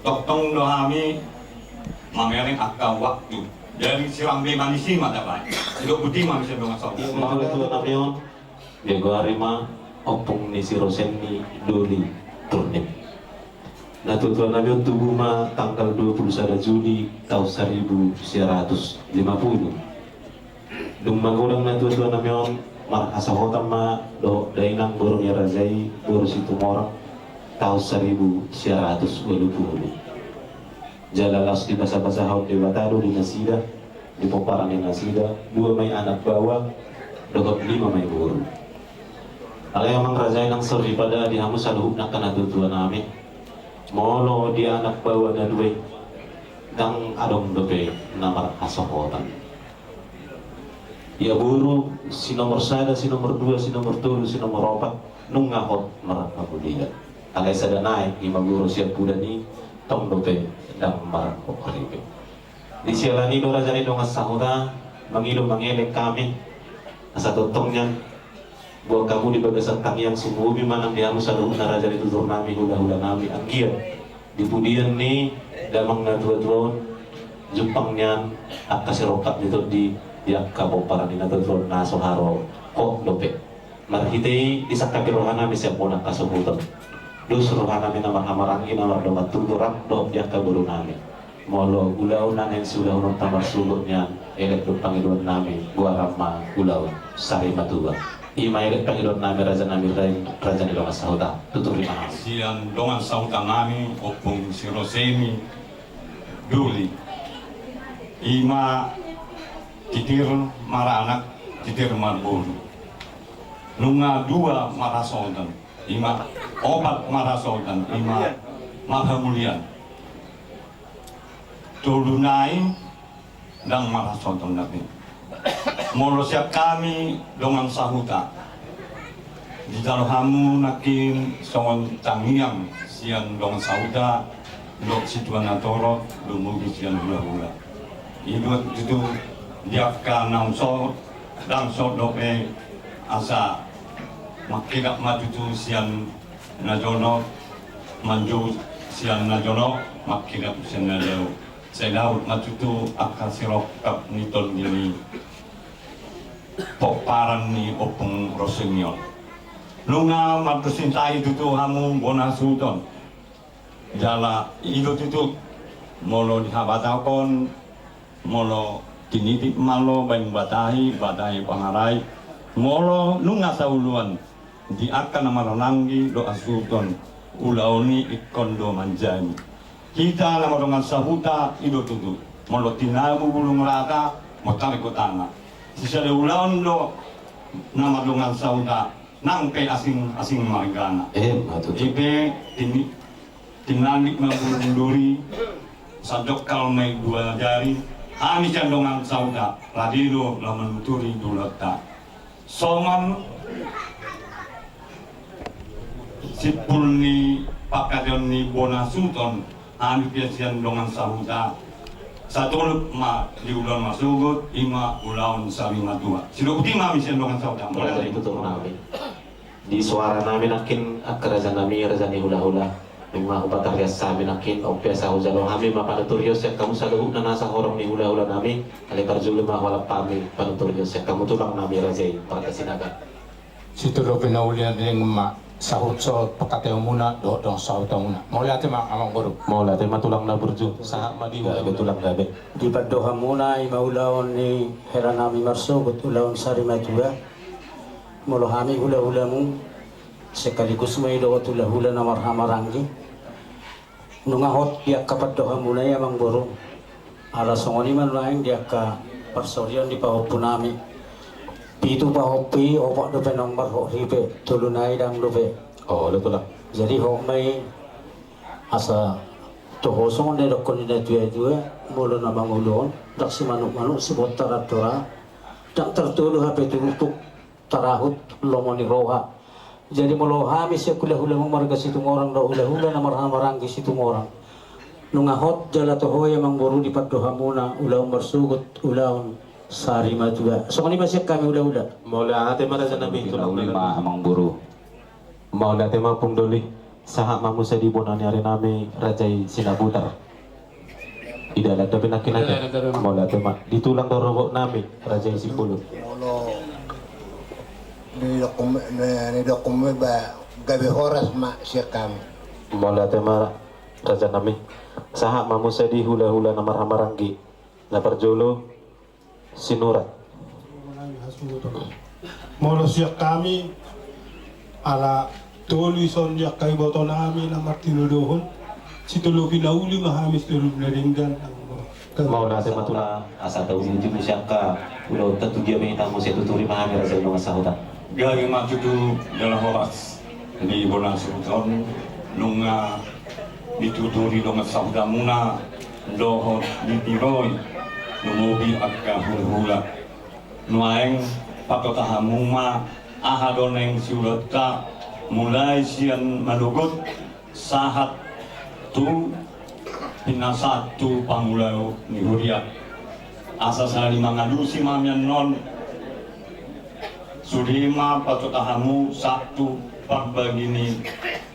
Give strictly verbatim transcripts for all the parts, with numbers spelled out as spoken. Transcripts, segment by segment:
Tongtong do hami mamereng angka waktu. Jadi sirang be manisi mata bae. Ido putih ma misen dongan saudara. Mauliate tu natuatua nami on. Digoari ma Ompung ni si Rosen ni Doli Turnip. Natuatua nami on tubu ma tanggal dua puluh sada Juli tahun saribu sia ratus lima puluh. Dung magodang natuatua nami on marhasohotan ma dohot dainang boru ni raja i boru Situmorang tahun saribu sia ratus ualu puluh. Jala laos dibasabasahon Debata do di nasida, di pomparan ni nasida, dua ma i anak baoa dohot lima ma i boru. Alai amang raja i nang soripada di hamu saluhutna angka natuatua nami. Molo di anak baoa na dua i ndang adong dope na marhasohotan. Ia boru si nomor sada, si nomor dua, si nomor tolu, si nomor opat nunga hot marhamulian. Alai sada nai i ma boru siampudan i tong dope ndang marhot ripe. Di siala ni i do raja ni dongan sahuta mangido mangelek hami asa tongtong nian boan hamu di bagasan tangiang sumobi manang di hamu saluhutna raja ni tutur nami hulahula nami anggiat di pudian ni damang natuatua on jumpang nian angka sirongkap ni tondi di angka pomparan ni natuatua on na so hot dope. Marhite i disangkapi roha nami sian bona angka suhut on. Dos roha nami na marhahamaranggi na mardongan tubu rap dohot di angka boru nami. Molo ulaon na naeng siulahonon ta marsuhut nian elek do pangidoan nami goaran ma ulaon sari matua. I ma elek pangidoan nami raja nami raja ni dongan sahuta. Tuturi ma hami. Sian dongan sahuta nami Ompung si Roseni Duli. I ma titir maranak titir marboru. Nunga dua marhasohotan i ma opat marhasohotan i ma marhamulian. Tolu nai ndang marhasohotan dope. Molo sian hami dongan sahuta dijalo hamu nangkin songon tangiang sian dongan sahuta dohot situa na torop lumobi sian hulahula. I do tutu di angka naung so ndang so dope asa mangkidap ma tutu sian na jonok manjou sian na jonok mangkidap sian na dao. Sai daur ma tutu angka sirongkap ni tondi ni pomparan ni Ompung Roseni on. Nunga mardosinta i tutu hamu bona suhut on. Jala i do tutu molo di habatahon molo tinitip malo baen batahi batahi pangarai. Molo nunga saoloan di angka na marhahamaranggi dohot hasuhuton ulaon i ingkon do manjadi. Hita na mardongan sahuta i do tutu molo tinabu bulung rata montar gotana. Sisada ulaon do na mardongan sahuta nang pe asing asing margana. Eh, ma tutu. I pe tini Tinandit ma bulung duri, sadongkal ma i dua jari. Hami sian dongan sahuta rade do laho manuturi dulaonta. Songon simpul ni pangkataion ni bona suhut on, hami pe sian dongan sahuta satolop ma di ulaon marsogot i ma ulaon sari matua. Sidok i ma hami sian dongan sahuta. Mauliate. Di soara nami nangkin angka raja nami raja ni hulahula. Nunga hupatarrias hami nangkin on pe asa hujalo hami ma panuturion sian hamu saluhutna nasa horong ni hulahula nami. Alai parjolo ma hualap hami panuturion sian hamu tulang nami raja i Parta Sinaga. Situtu dope na uli na denggan ma sahuthon pangkataionmuna dohot dongan sahutamuna. Mauliate ma amang boru. Mauliate ma tulang na burju. Sahat ma di gabe tulang gabe. Di pandohanmuna i ma ulaon ni hela nami marsogot ulaon sari matua. Molo hami hulahulamu sekaligus ma i dohot hulahula na marhahamaranggi. Nunga hot di angka pandohanmuna i amang boru. Ala songon i ma nuaeng di angka parsorion di pahompu nami. Pitu pahompu i opat dope naung marhot ripe tolu nai ndang dope. Olo tulang. Jadi hot ma i asa toho songon na nidokkon ni natuatua molo na mangolu on ndang simanukmanuk sibontar andora. Ndang tartolu hape turpuk tarahut lomo ni roha. Jadi molo hami sian hulahulamu marga Situmorang dohot hulahula na marhahamaranggi Situmorang nunga hot jala toho i amang boru di pandohanmuna ulaon marsogot ulaon sari matua. Songon i ma sian hami hulahula. Mauliate ma raja nami tulang nami. Mauliate ma amang boru. Mauliate ma Ompung Doli. Sahat ma muse di bona ni ari nami raja i Sinabutar. Di dalan dope nangkin ate. Mauliate ma di tulang rorobot nami raja i Simbolon. Molo ni dokon ni dokon ba gabe horas ma sian hami. Mauliate ma raja nami. Sahat ma muse di hulahula na marhahamaranggi. Na parjolo Sinurat. Molo sian hami ala tolu ison di angka iboto nami na martinodohon. Sitolopi na uli ma hami sitolopi na denggan. Mauliate ma tulang. Asa tauji-uji muse angka ulaonta tu dia ma hita muse tuturi ma hami raja i dongan sahuta. Gabe ma tutu jala horas di bona sahuta on nunga dituturi dongan sahutamuna dohot ditiroi lumobi angka hulahula. Nuaeng patoka hamu ma aha do naeng siulaonta mulai sian manogot sahat tu pinasahat tu pangula ni huria. Asa sahali mangalusi ma hami annon sude ma patoka hamu sahat tu parbagi ni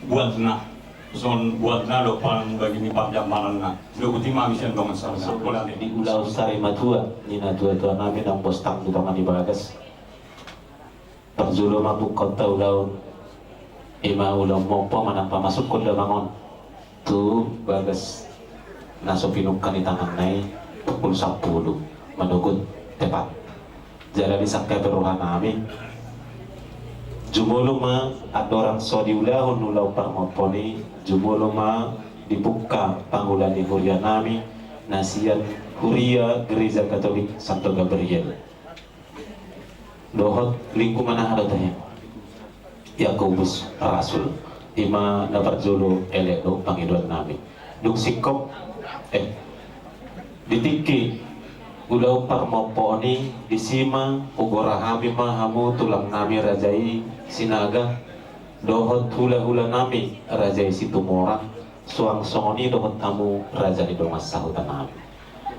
buatna. Songon buatna do parbagi ni parjambaranna. Dohot i ma hami sian dongan sahuta. Di ulaon sari matua ni natuatua nami naung bostang di tonga ni bagas. Parjolo ma pungkaonta ulaon i ma ulaon mompo manang pamasukhon damang on tu bagas na so pinungka ni tanganna i pukul sampulu manogot tepat. Jala disangkapi roha nami jumolo ma andorang so diulahon ulaon parmompon i, jumolo ma dipungka pangula ni huria nami na sian huria Gereja Katolik Santo Gabriel. Dohot lingkungan aha do tahe Yakobus Rasul. I ma na parjolo elek do pangidoan nami. Dung singkop eh di tingki ulaon parmompon i disi ma hugora hami ma hamu tulang nami raja i Sinaga dohot hulahula nami raja i Situmorang. Suang songon i dohot hamu raja ni dongan sahuta nami.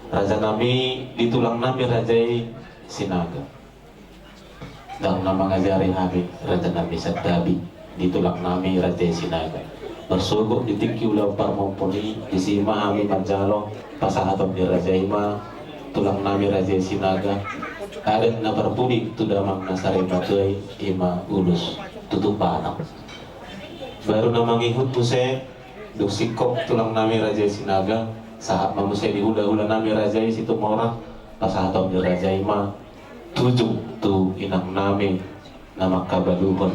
Raja nami di tulang nami raja i Sinaga. Ndang na mangajari hami raja nami santabi di tulang nami raja i Sinaga. Marsogot di tingki ulaon parmompon i disi ma hami manjalo pasahaton ni raja i ma tulang nami raja i Sinaga. Adat na parpudi tu damang na sari matua i i ma ulos tutup batam. Baru na mangihut muse dung singkop tulang nami raja i Sinaga sahat ma muse di hulahula nami raja i Situmorang pasahaton ni raja i ma tujung tu inang nami na mangkabaluhon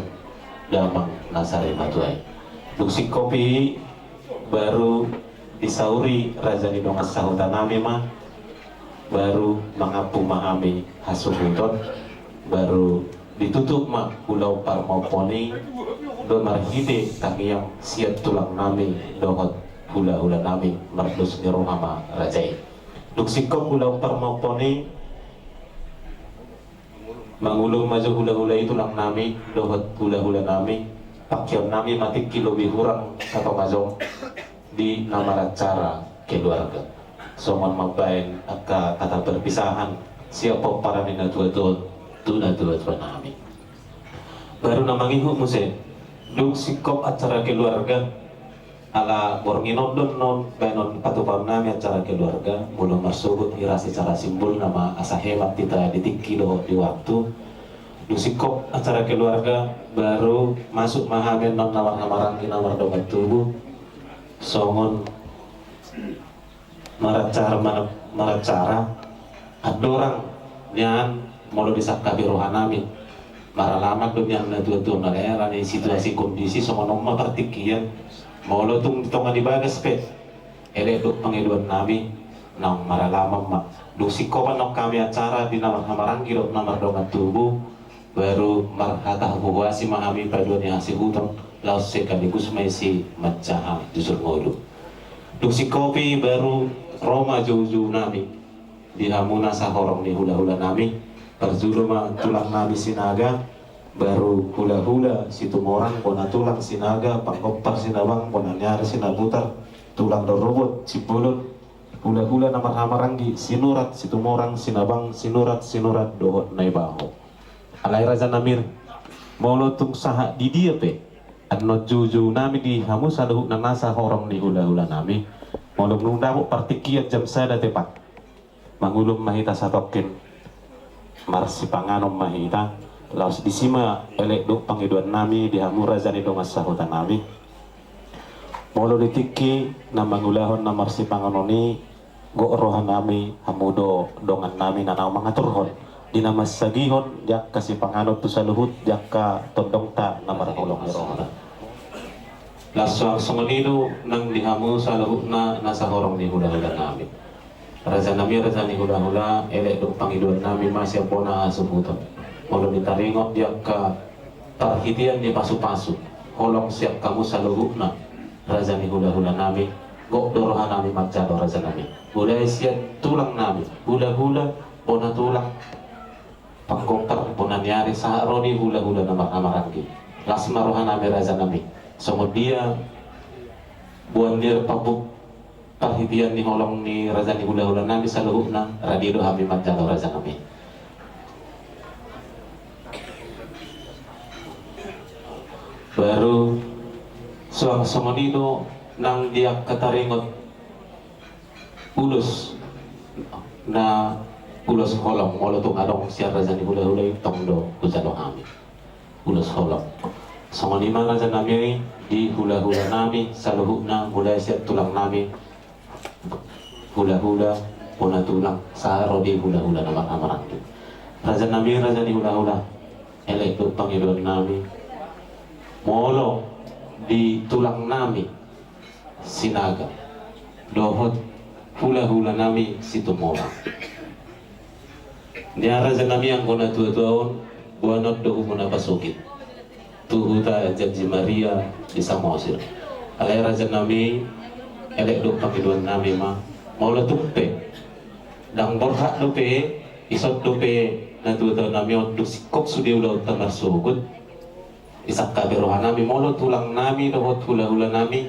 damang na sari matua i. Dung singkop i baru disauri raja ni dongan sahuta nami ma baru mangampu ma hami hasuhuton baru ditutup ma ulaon parmompon i do marhite tangiang sian tulang nami dohot hulahula nami mardos ni roha ma raja i. Dung singkop ulaon parmompon i mangulon ma jo hulahula i tulang nami dohot hulahula nami. Pangkeon nami ma tingki lobi hurang satonga jom di na maracara keluarga. Songon mambaen angka kata perpisahan sian pomparan ni natuatua tu natuatua nami. Baru na mangihut muse dung singkop acara keluarga. Ala borngin on do annon baenon patupaon nami acara keluarga molo marsogot hira secara simbol nama asa hemat hita di tingki dohot di waktu. Dung singkop acara keluarga baru masuk ma hami annon na marhahamaranggi na mardongan tubu songon maracara maracara andorang nian molo disangkapi roha nami. Maralaman do nian natuatua na lae alani situasi kondisi songon on ma partingkian. Molo tung di tonga ni bagas pe elek do pangidoan nami naung maralaman ma. Dung singkopan on hami acara di na marhahamaranggi dohot na mardongan tubu. Baru marhata huhuasi ma hami paduan ni hasuhuton laos sekaligus ma isi manjaha jujur ngolu. Dung singkop i baru ro ma joujou nami di hamuna sahorong ni hulahula nami. Parjolo ma tulang nami Sinaga baru hulahula Situmorang bona tulang Sinaga panggompar Sinabang bona ni ari Sinabutar tulang rorobot Simbolon. Hulahula na marhahamaranggi Sinurat Situmorang Sinabang Sinurat Sinurat dohot Naibaho. Alai raja nami molo tung sahat di dia pe Annon juhut-juhut nami di hamu saluhutna nasa horong ni hula-hula nami. Molo dung dapot partingkian jam sada tepat, mangulum ma hita satongkin, marsipanganon ma hita. Laos disi ma elek dohot pangidoan nami di hamu raja ni dongan sahuta nami. Molo di tingki na mangulahon na marsipanganon i, gok roha nami hamu do dongan nami na naung mangaturhon di na mansagihon di angka sipanganon tu saluhut di angka tondongta na marholong ni rohana. Laos suang songon i do nang di hamu saluhutna nasa horong ni hula-hula nami. Raja nami, raja ni hula-hula, elek dohot pangidoan nami ma sian bona hasuhuton. Molo ditaringot di angka parhitean ni pasu-pasu, holong sian hamu saluhutna raja ni hula-hula nami, gok do roha nami manjalo raja nami. Mulai sian tulang nami, hula-hula, bona tulang, pangkompar, bona ni ari, sahat ro di hula-hula na marhahamaranggi. Las ma roha nami raja nami. Songon dia boan ni pabuk parhitean ni holong ni raja ni hula-hula nami saluhutna, rade do hami manjalo raja nami. Baru suang songon i do nang di angka taringot ulos na ulos holong, molo tung adong sian raja ni hula-hula i tong do hujalo hami ulos holong. Songon i ma raja nami di hula-hula nami saluhutna, mulai sian tulang nami, hula-hula, bona tulang, sahat ro di hula-hula na marhahamaranggi. Raja nami, raja ni hula-hula, elek dohot pangidoan nami, molo di tulang nami Sinaga dohot hula-hula nami Situmorang. Nian raja nami, anggo na tua-tua on boanon do hubu na pasogit tu huta Janji Maria di Samosir. Alai raja nami, elek dohot pangidoan nami ma, molo tung pe ndang borhat dope, ison dope na tua-tua nami on dung singkop sude ulaonta marsogot, isangkapi roha nami molo tulang nami dohot hula-hula nami,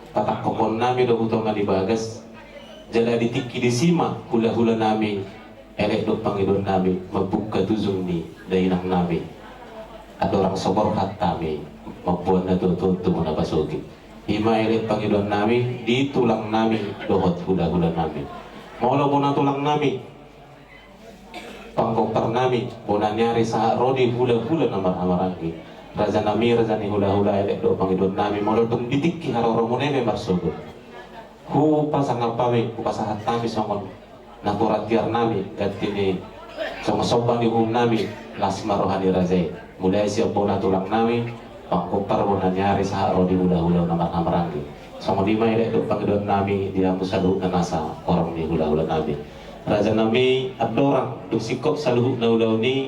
patangkophon nami do tu tonga ni bagas. Jala di tingki disi ma hula-hula nami, elek dohot pangidoan nami, mambuka tujung ni dainang nami. Andorang so borhat hami mamboan na tua-tua on tu hubu na pasogit. I ma elek pangidoan nami di tulang nami dohot hula-hula nami. Molo bona tulang nami, pangkompar nami, bona ni ari, sahat ro di hula-hula na marhahamaranggi. Raja nami, raja ni hula-hula, elek dohot pangidoan nami, molo tung di tingki haroromuna i be marsogot, hupasangap hami, hupasahat hami songon napuran tiar nami, ganti ni songon somba ni uhum nami, las ma roha ni raja i. Mulai sian bona tulang nami, pangkompar, bona ni ari, sahat ro di hula-hula na marhahamaranggi. Songon i ma elek dohot pangidoan nami di hamu saluhutna nasa horong ni hula-hula nami. Raja nami, andorang dung singkop saluhutna ulaon i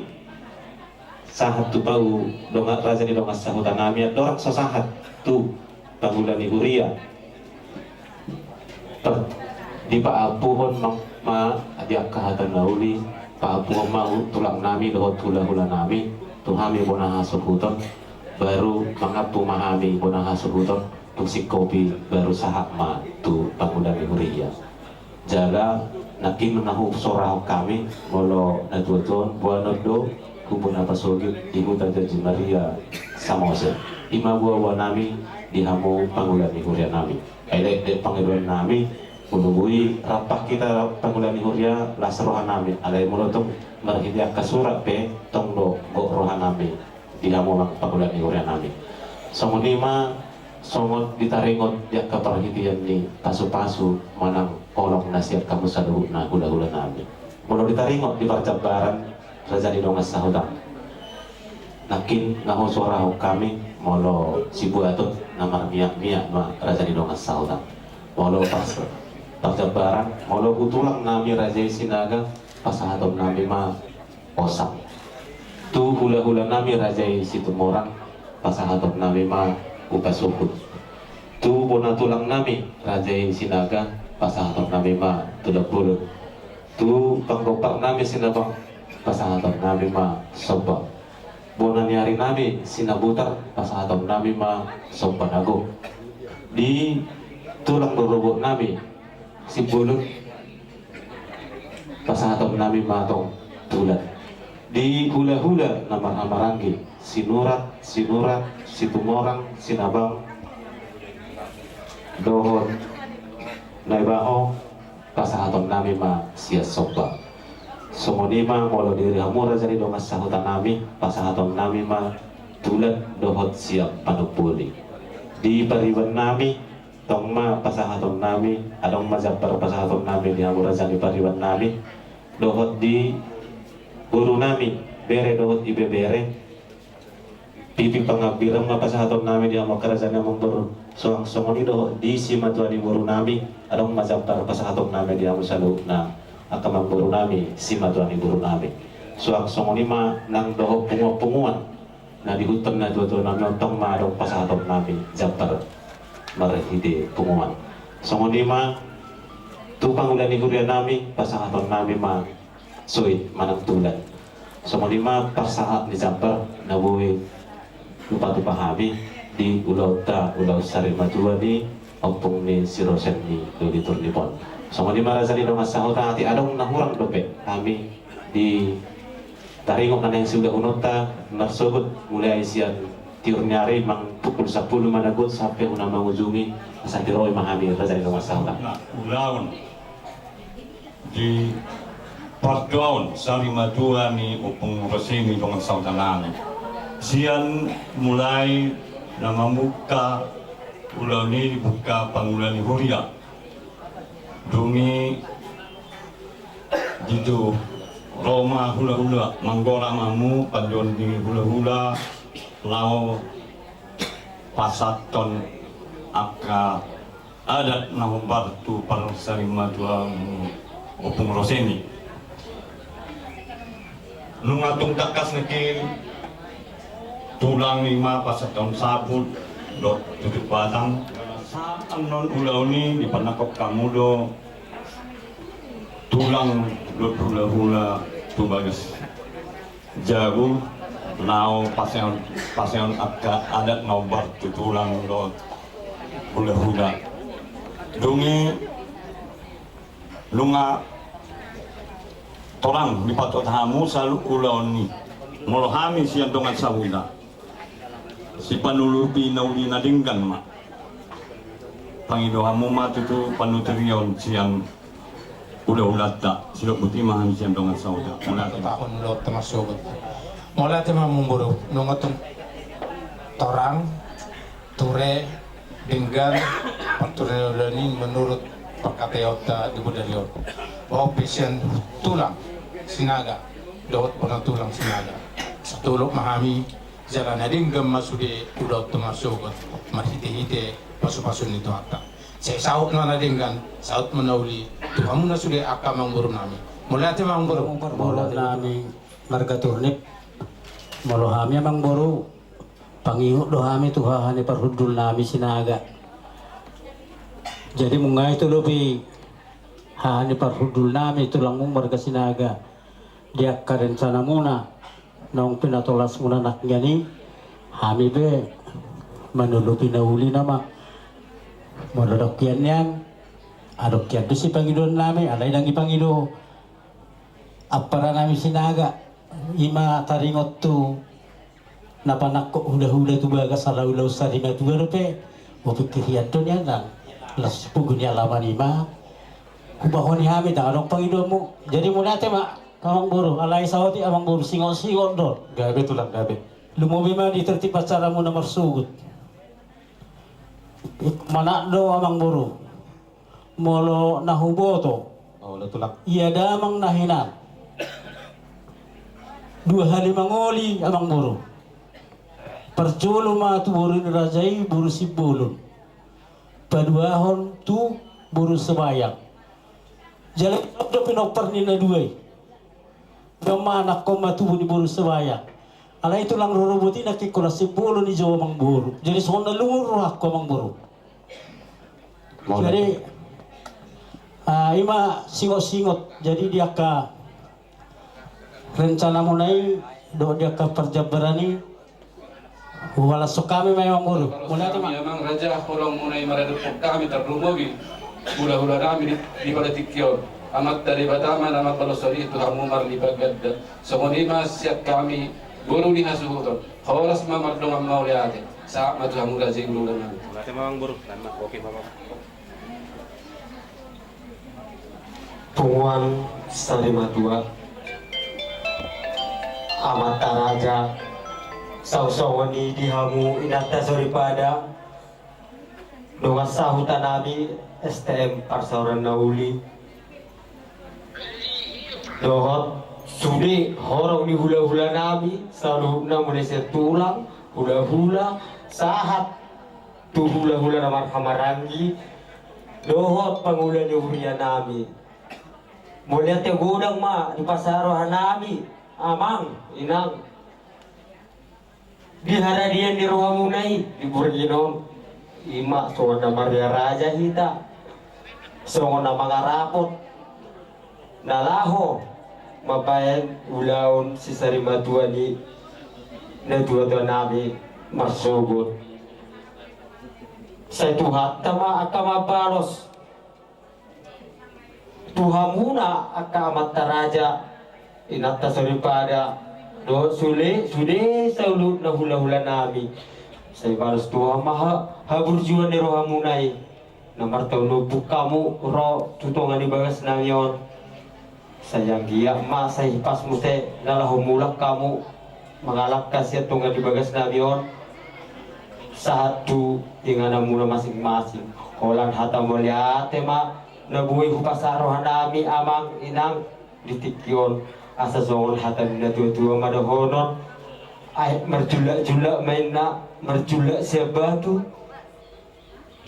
sahat tu pau dongan, raja ni dongan sahuta nami, andorang so sahat tu pangula ni huria, per-, dipaampuhon ma, ma di angka hata na uli, paampuhon ma hu-, tulang nami dohot hula-hula nami tu hami bona hasuhuton, baru mangampu ma hami bona hasuhuton, dung singkop i baru sahat ma tu pangula ni huria. Jala nangkin na husorahon hami, molo na tua-tua on boanon do hubu na pasogit di huta Janji Maria Samosir. I ma boa-boa nami di hamu pangula ni huria nami. Elek dohot pangidoan nami, molo boi rap hita pangula ni huria, las roha nami. Alai molo tung marhite angka surat pe, tong do gok roha nami di hamu amang pangula ni huria nami. Songon i ma songon ditaringot di angka parhitean ni pasu-pasu manang holong na sian hamu saluhutna hula-hula nami. Molo ditaringot di parjambaran, raja ni dongan sahuta, nangkin na husorahon hami, molo sibuaton na marmiak-miak ma raja ni dongan sahuta. Molo pas parjambaran, molo tu tulang nami raja i Sinaga, pasahaton nami ma osang. Tu hula-hula nami raja i Situmorang, pasahaton nami ma upa suhut. Tu bona tulang nami raja i Sinaga, pasahaton nami ma tulang bolon. Tu pangkompar nami Sinabang, pasahaton nami ma somba. Bona ni ari nami Sinabutar, pasahaton nami ma somba na gok. Di tulang rorobot nami Simbolon, pasahaton nami ma tong tulan. Di hula-hula na marhahamaranggi Sinurat, Sinurat, Situmorang, Sinabang, dohot Naibaho, pasahaton nami ma sian somba. Songon i ma molo di hamu raja ni dongan sahuta nami, pasahaton nami ma tulan dohot sian panomboli. Di pariban nami, tong ma pasahaton nami, adong ma jambar pasahaton nami di hamu raja ni pariban nami, dohot di boru nami, bere dohot ibebere, pipi pangambirang ma pasahaton nami di hamu angka raja ni amangboru. Suang songon i dohot di simatua ni boru nami, adong ma jambar pasahaton nami di hamu saluhutna angka amangboru nami, simatua ni boru nami. Suang songon i ma nang dohot punguan-punguan na di huta ni natuatua nami on, tong ma adong pasahaton nami jambar marhite punguan. Songon i ma tu pangula ni huria nami, pasahaton nami ma soit manang tulan. Songon i ma parsahat ni jambar na boi dipatupa hami di ulaonta, ulaon sari matua ni ompung ni si Rosen ni Doli Turnip on. Songon i ma raja ni dongan sahuta, atik adong na hurang dope hami di taringot na naeng siulahononta marsogot, mulai sian tiur ni ari, manang pukul sampulu managot sampe huna mangujungi asa tiroi ma hami raja ni dongan sahuta. Ulaon di partuaon sari matua ni ompung Rosen ni dongan sahuta nami. Sian mulai na mambuka ulaon i, dibuka pangula ni huria. Dung i di tu ro ma hulahula, manggora ma hamu pandohan ni hulahula laho pasahathon angka adat na hombar tu parsarimatua ompung Rosen i. Nunga tung tangkas nangkin tulang i ma pasahathon saput dohot tutup batang. Sahat annon ulaon i dipanangkok hamu do tulang dohot hulahula tu bagas jabu laho pasahat, pasahat angka adat na hombar tu tulang dohot hulahula. Dung i nunga torang dipatupa hamu saluhut ulaon i. Molo hami sian dongan sahuta, sipanulupi na uli na denggan ma. Pangido hamu ma tutu panuturion sian hulahulanta, sidok boti ma hami sian dongan sahuta. Mauliate ma. Taon lo teman sobat. Mauliate ma amangboru, nunga tung torang, ture, denggan partureon i menurut parkataionta di bodari on. Bahen pe sian tulang Sinaga dohot bona tulang Sinaga. Satolop ma hami jala na denggan ma sude ulaonta marsogot marhitehite pasupasu ni Tuhanta. Sai saut ma na denggan, saut ma na uli tu hamu na sude angka amangboru nami. Mauliate ma amangboru. Molo nami marga Turnip, molo hami amangboru, pangihuthon do hami tu haha ni parhundul nami Sinaga. Jadi nunga i tu lobi haha ni parhundul nami tulangmu marga Sinaga di angka rencanamuna naung pinatolasmuna nangkin i, hami pe manulupi na uli nama. Molo adong hian nian, adong hian do sipangidoan nami, alai ndang dipangido ampara nami Sinaga, i ma taringot tu na panangkok hulahula tu bagas ala ulaon sari matua dope. Hupikir hian do nian nang las pogu ni alaman i ma hubahoni hami, ndang adong pangidoanmu. Jadi mauliate ma amangboru, alai saotik amangboru, singot-singot do. Gabe tulang, gabe. Lumobi ma di tertib acaramuna marsogot. Manat do amangboru. Molo na huboto, ia damang na hinan dua hali mangoli amangboru. Parjolo ma tu boru ni raja i boru Simbolon, paduahon tu boru Sebayang. Jala i do pinompar ni na dua i. Ndang ma anakkon ma tubu di boru Sebayang. Alai tulang rorobot i nangkin holan Simbolon i jo amangboru. Jadi songon na lungun rohangku amangboru. Jadi, ah, i ma singot-singot. Jadi di angka rencanamuna i dohot di angka parjambaran i, huhalashon hami ma i amangboru. Mauliate ma. Amang raja, holongmuna i maradophon hami, tarlumobi hulahula nami di, di pada tingki on. Amanta Debata ma na mambalos on i tu hamu marlipat ganda. Songon i ma sian hami Boru ni hasuhuton, horas ma mardongan mauliate, sahat ma tu hamu raja i, ulaon nami. Mauliate ma amang boru, nami ma, oke ma amang. Punguan sarimatua, amanta raja, saut songon i di hamu inanta soripada, dongan sahuta nami S T M Parsaoran Na Uli, dohot sude horong ni hulahula nami saluhutna, mulai sian tulang, hulahula, sahat tu hulahula na marhahamaranggi, dohot pangula ni huria nami. Mauliate godang ma dipasahat roha nami, amang, inang, di haradian ni rohamuna i di borngin on. I ma songon na marria raja hita, songon na mangarapot, na laho mambahen ulaon sisarimatua ni natuatua nami marsogot. Sai Tuhanta ma angka mambalos tu hamuna angka amanta raja, inanta soripada, dohot sude, sude saluhutna hulahula nami. Sai balos Tuhan ma ha-, haburjuon ni rohamuna i, na martahun ompung hamu ro tu tonga ni bagas nami on. Sai anggiat ma sai pas muse na laho mulak hamu mangalangka sian tonga ni bagas nami on sahat tu ingananmuna masing-masing. Holan hata mauliate ma na boi hupasahat roha nami, amang, inang, di tingki on, asa songon hata ni natuatua ma dohonon: Aek marjullakjullak ma inna, marjullak sian batu,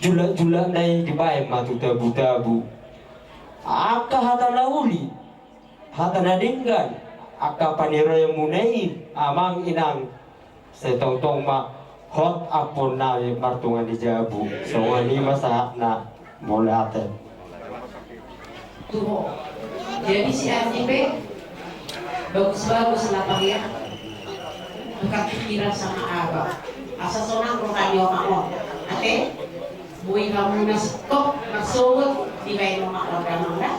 jullakjullakna i dibahen ma tu tabutabu. Angka hata na uli, hata na denggan angka paniroianmuna i, amang, inang, sai tongtong ma hot ampuonnami martonga ni jabu. Songon i ma sahatna. Mauliate. Tu ho. Jadi si Andi pe bagusbagus na pahean, tukar pikiran sama abang, asa sonang roha ni omak on. Ate, boi hamu na singkop marsogot dibahen omak on damang da.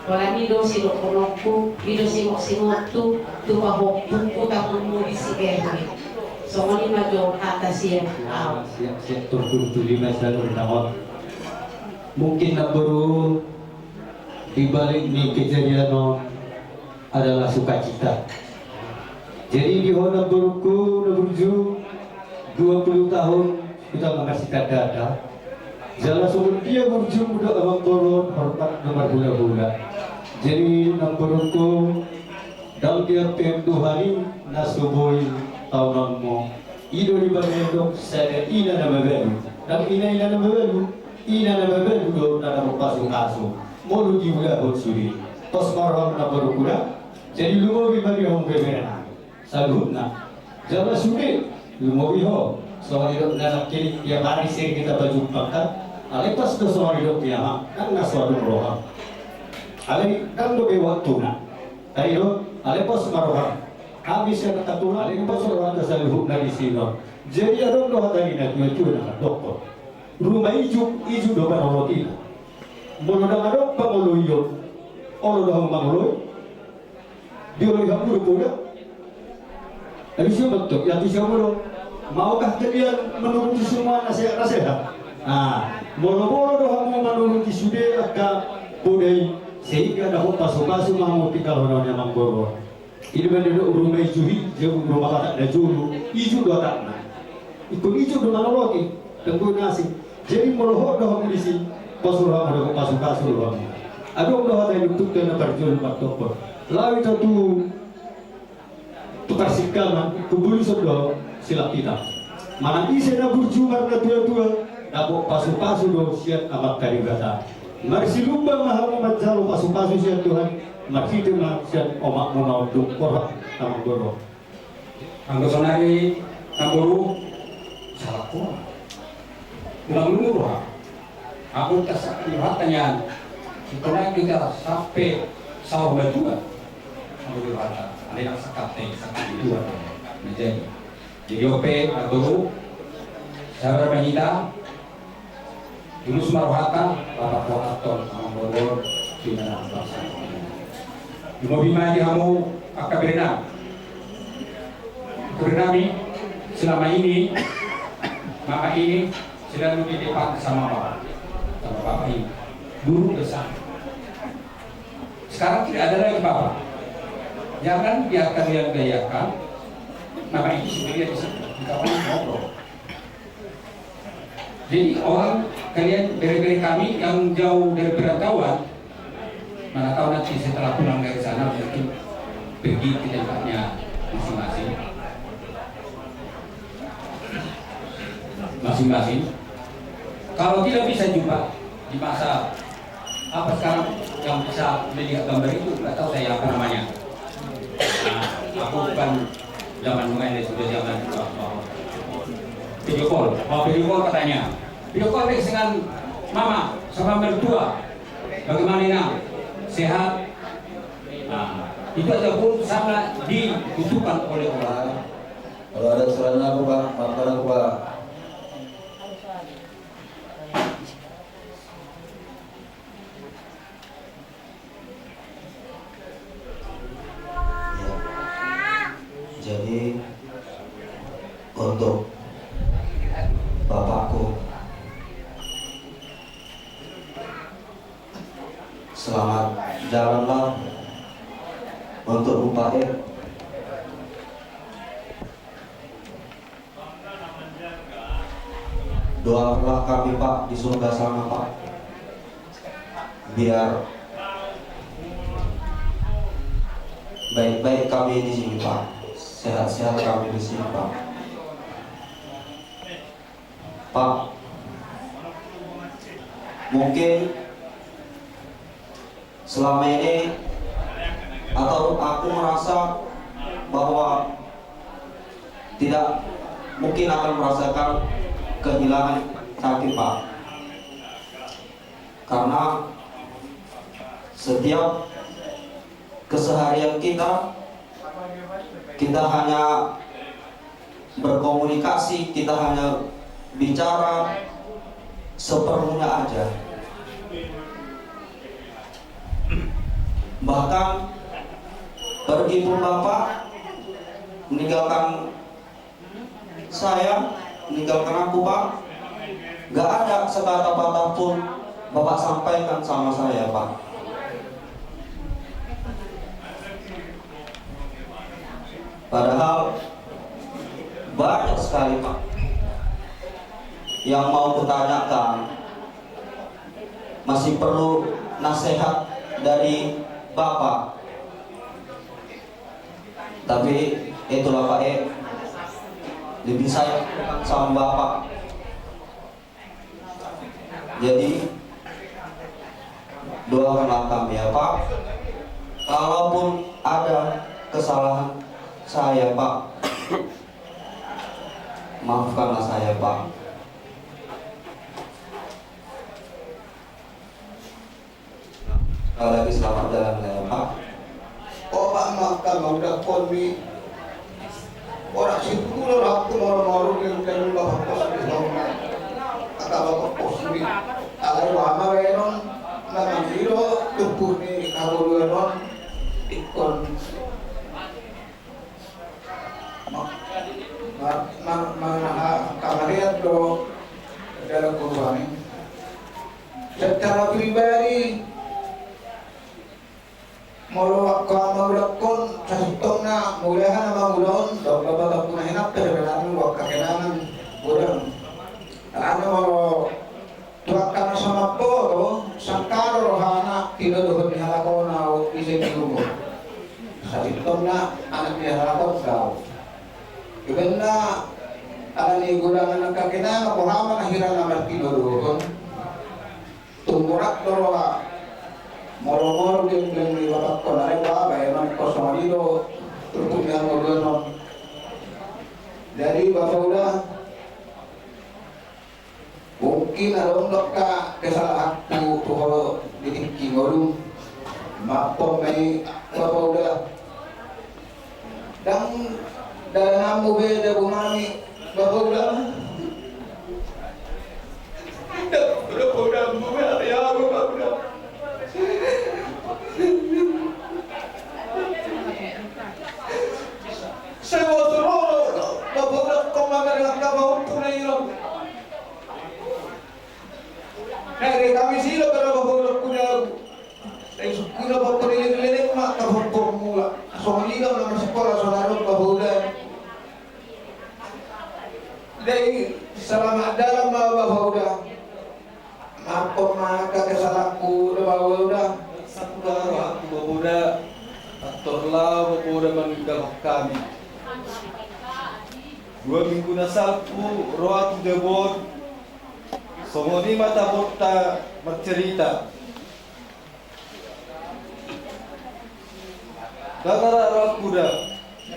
Holan i do sidohononku, i do singotsingothu tu pahompungku, tapunmu di si Erwin. Songon i ma jo hata sian ahu. Siap, siap, turpuk tu lima sadari na hot. Mungkin namboru, di balik ni kejadian on adalah sukacita. Jadi di ho namborungku na burju, dua puluh tahun sudah mengasihkan dada. Jala songon dia burju muda amang boru, hormat na marhulahula. Jadi namborungku, dang dia penduhani na so boi taononmu. I do di bagasan sada ina na mabalu, dang ina-ina na mabalu, ina na mabalu do na dapot pasupasu molo diulahon sude. Pos ma roham namborungku da. Jadi lumobi ma di ho beberenami saluhutna. Jala sude lumobi ho. Songon i do na nangkin tiap hari sering kita berjumpa kan. Alai pas do songon i do tiap hari, dang na so adong roham. Alai dang dope waktuna. Tadi do, alai pos ma roham. Hami sian angka tulang, alai pos rohanta saluhutna disi on. Jadi adong do hata ni natuatua na mandokkon: Ruma ijuk, ijuk do panolotina. Molo dang adong pangoloion, olo do hamu mangoloi? Dioloi hamu do poda? Habis itu bentuk, ya bisa molo mau kah kalian menuruti semua nasihat-nasihat? Nah, molo-molo do hamu manuruti sude angka poda i, sehingga dapot pasupasu ma hamu tinggalhononmu amang boru. I do mandok: Ruma ijuk, ijuk, ruma patak na jolo, ijuk do atakna. Ingkon ijuk do manoloti, dang boi na asing. Jadi molo hot do hamu disi, pos roham, dapot pasupasu do hamu. Adong do hata ni ompunta na parjolo mandokkon: Laho hita tu, tu parsingkaman, kumbuluhon do silap hita. Manang ise na burju marnatuatua, dapot pasupasu do sian Amanta Debata. Marsilumba ma hamu manjalo pasupasu sian Tuhan, marhite ma sian omakmuna on, dung borhat amang boru. Anggo sonari namboru, salah ko. Ulang dulu roha. Ampun, tasakti rohanta nian. Sikola kita sampe saur matua. Ampun rohanta. Alai nang sakate, sakate dua. Nah, jadi. Jadi ope, namboru, sabar ma hita. Tulus ma rohanta, bapak rohanta, amang boru, di dalam bangsa. Lumobi ma di hamu angka berenami. Bernami selama ini, mama ini selalu di depan sama bapak, sama bapak ini, duduk bersama. Sekarang tidak ada lagi bapak. Jangan biarkan dia membiarkan mama itu sendirian di situ, di kamar ngobrol. Jadi orang, kalian, bere-bere kami yang jauh dari perantauan, mana tahu nanti setelah pulang dari sana mungkin pergi ke tempatnya masing-masing. Masing-masing. Kalau tidak bisa jumpa di masa apa sekarang yang bisa melihat gambar itu, nggak tahu saya apa namanya. Nah, aku bukan zaman dulu, ini sudah zaman, wah, wah. Video call, mau video call katanya. Video call dengan mama sama mertua. Bagaimana, Inang? Sehat? Nah, itu aja pun sangat dibutuhkan oleh orang. Kalau ada kesalahan apa, Pak? Maafkan aku, Pak. Ya. Jadi untuk bapakku, selamat jalanlah untuk Bapak, ya. Doakanlah kami, Pak, di surga sana, Pak. Biar baik-baik kami di sini, Pak. Sehat-sehat kami di sini, Pak. Pak, mungkin selama ini atau aku merasa bahwa tidak mungkin akan merasakan kehilangan sakit, Pak. Karena setiap keseharian kita, kita hanya berkomunikasi, kita hanya bicara seperlunya aja. Bahkan pergi pun Bapak meninggalkan saya, meninggalkan aku, Pak, nggak ada sekata patah pun Bapak sampaikan sama saya, Pak. Padahal banyak sekali, Pak, yang mau kutanyakan, masih perlu nasihat dari Bapak. Tapi itulah, Pak, eh, lebih sayang sama Bapak. Jadi doakanlah kami, ya, Pak. Kalaupun ada kesalahan saya, Pak, maafkanlah saya, Pak. Sekali lagi selamat jalan, ya, Pak. O, Pak, maafkan ma udahkon mi. Ora situ kulo rakku moro-moro di udan bapak pos di sana. Kata bapak pos mi. Alai wama wenon, memang ilo tubuh ni kabulu wenon. Ikon. Ma-, ma-, ma-, ma-, ha-, kamarian do dalam kurban ini. Secara pribadi, molo angka mangulakkon, sasintongna, mulahan mangulahon, dok bapak puna hinap, terbenarna buat kakenangan, godang. Anu molo Tuangkana sama boru, sangkalo rohana, tinodohon ni halak on au ise di umur. Sasintongna anak ni halak on au. Ibaen na, ala ni godang anak kakenangan, boha ma na hira na martinodohon. Tung murat do roha. Molo-molo diemblem ni bapak on, ale baba, emang kosong i do, turpuk ni halak on. Jadi, bapak uda, mungkin adong do angka kesalahanku tu ho di tingki ngolum. Maaf ma i, bapak uda. Ndang dalananmu be jabu nami, bapak uda. Ndang dalananmu be, ya, bapak uda. Sai boto roha Keliling-keliling ma tapumpung mula. Songon i do na masikola sonari Bapa Uda. Jadi selamat jalan ma Bapa Uda. Maaf ma angka kesalahanku do Bapa Uda. Sampulu rohaku Bapa Uda. Antor laho Bapa Uda maninggalhon hami. Dua minggu na salpu ro au tu jabu on. Songon i ma tabotta marcerita. Ndang ra rohaku da.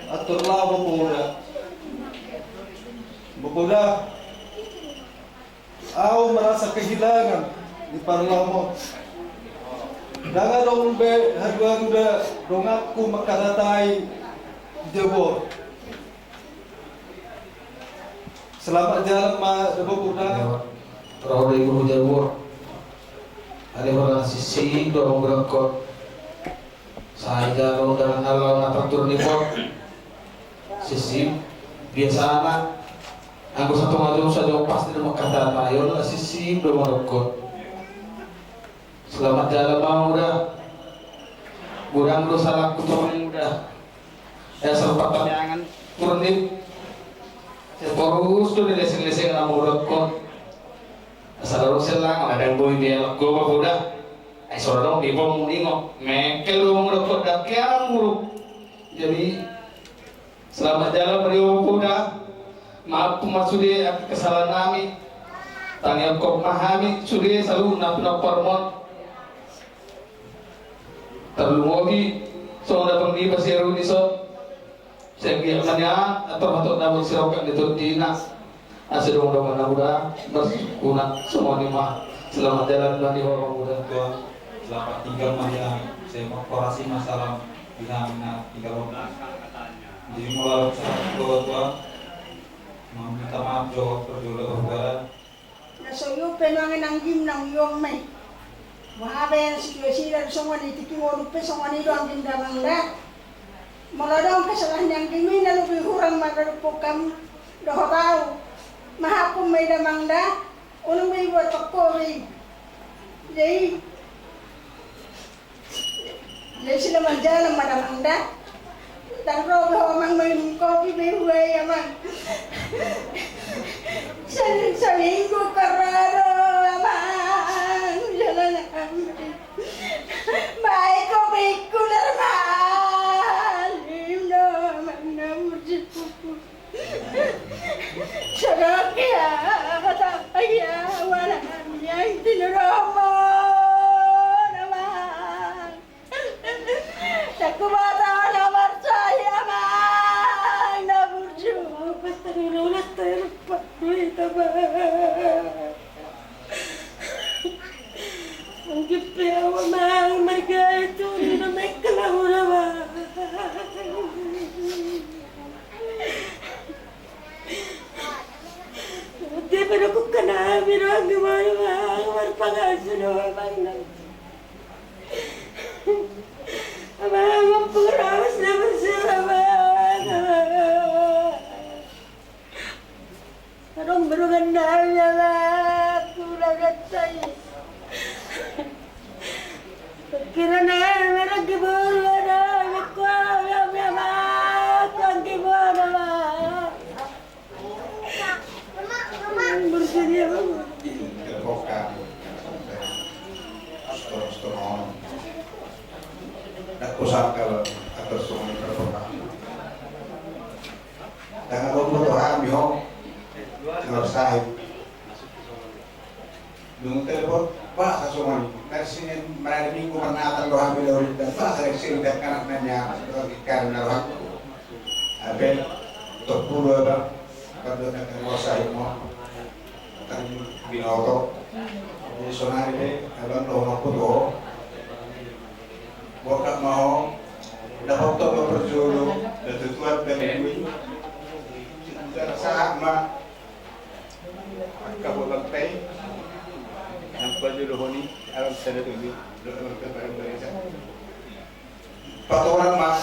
Antor laho Bapa Uda. Bapa Uda. Au merasa kehilangan di parlomo. Ndang adong be haduan da donganku mangkatatai di jabu on. Selamat jalan ma da Bapa Uda. Ro do ibu tu jabu on. Alai holan sisip do amang mudahon. Sai jalo dalan na laho na tartur ni pot. Sisip biasana. Anggo satonga jom sajo pasti do mangkatatai on, sisip do mangkot. Selamat jalan ma Uda. Godang do salahku tu amang Uda. Ya sempat kami angan turnip. Seporus tu dileseng-leseng na mudahon. Asal adong selang, adong boi dia lego Bapa Uda. Ai so adong di pom ningo. Mengkel do mudahon da keang muruk. Jadi selamat jalan ma di Bapa Uda. Maaf ma sude angka kesalahan nami. Tangiangkon ma hami sude saluhutna pinompar mon. Tarlumobi songon na panggiba si Erwin ison. Sai anggiat ma nian antor hatop na marsirokan di tondina. Asa dongdongan na muda marsukuna songon i ma. Selamat jalan ma di ho amang uda. Tua, selamat tinggal ma di hami. Sai mangkorasi ma salam di hami na tinggal on. Jadi molo salam tua tua. Meminta maaf jo parjolo parjolo. Na so iop pe nuaeng anggim nang iop ma i. Boha pe sian situasi na songon i, tingki ngolu pe songon i do anggim damang da. Molo adong kesalahan ni anggim i na lobi hurang mardompok hamu dohot au. Maafkon ma i damang da. Unang be ibuat pangkobi. Jadi jadi sila manjalan ma damang da. Ndang ro be ho amang manginum kopi be huai amang. Saminggu karado amang jalan amang. Baik kopikku darman. Indo amang na murjiku. Sodok ia kata ia walangan yang tinuromon amang. Takku bata na marcaya amang na burju. Pesta dulu ulas terpa duit amang. Anggim pe au amang marga itu di na mekkel au amang. Dia pada ku kena bilang gimana bang, marpangasu doang bang. Abang, ampun rawas dah bersuara bang. Adong berungan nami abang, aku udah gatai. Kira nami merang kiburu ada, aku abang, aku anggi bono bang. Bersedia bang. Telepon kami. Setor, setor on. Ndak kusangka bang, atas semua telepon kami. Tangan lo butuh hami ho. Tinggal sahib. Dung telepon, basa songon i. Dari sini merada minggu pernatan roha bela ulit dan basa dari sini dan kanak nanya seperti ikan na roha. Abe, topulu abang. Kan do kan rosa imo. Kan binoto. Jadi sonari be abang roha kuto. Bokak ma ho. Dapat to berjolo. Datu tuat dari bui. Saat ma. Angka buat bangkai, nang pajolohon i alam sada tolu. Patoran ma